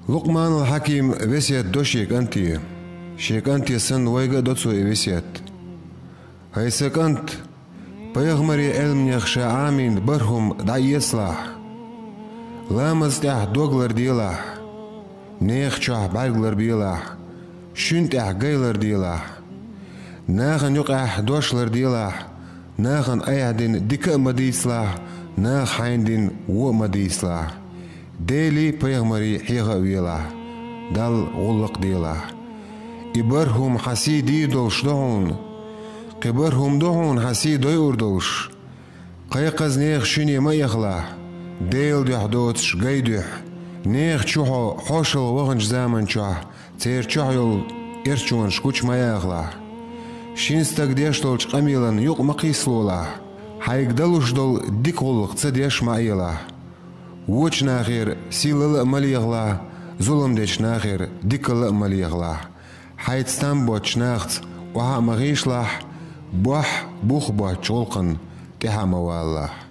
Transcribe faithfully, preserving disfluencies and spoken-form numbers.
Лукъманал Хьаким весет до шен кӀанте. Шен кӀанте санна вайга а до цо и весет. ХӀай са кӀант, пайхамарий Ӏилманех ша Ӏамийна бархӀ хӀума дӀаэцалахь. Ламаз тӀехь доглар делахь, нехан чохь бӀарглар белахь, шуьн тӀехь гайлар делахь. Нахана юкъехь дошлар делахь, нахана айхьа дина дика а ма дийцалахь, наха хьайна дина вон а ма дийцалахь. Делий, пайхамарий хьеха а велахь, Далла гӀуллакх делахь. И бархӀ хӀума хьан сий дийр долуш ду хьуна, кхин бархӀ хӀума ду хьуна хьан сий дойур долуш. Кхайкхаза нехан шуьне ма эхалахь, Делан дуьхьа доцуш гай дуьхьа. Нехан чу хьо хьошалгӀа ваханчу заман чохь церан чохь йолу эрчонаш гучу ма яхалахь. Шина стага деш долчу къамелан юкъа ма кхийсалолахь, хьайга далуш долу дика гӀуллакх ца деш ма Ӏелахь. Вочу нахера сий лала а ма лехалахь, зулам дечу нахера дикалла а ма лехалахь. Хьайца там боцчу нахаца охьа а ма гӀишлахь, бохь бух боцчу гӀуллакхна тӀаьхьа а ма валалахь.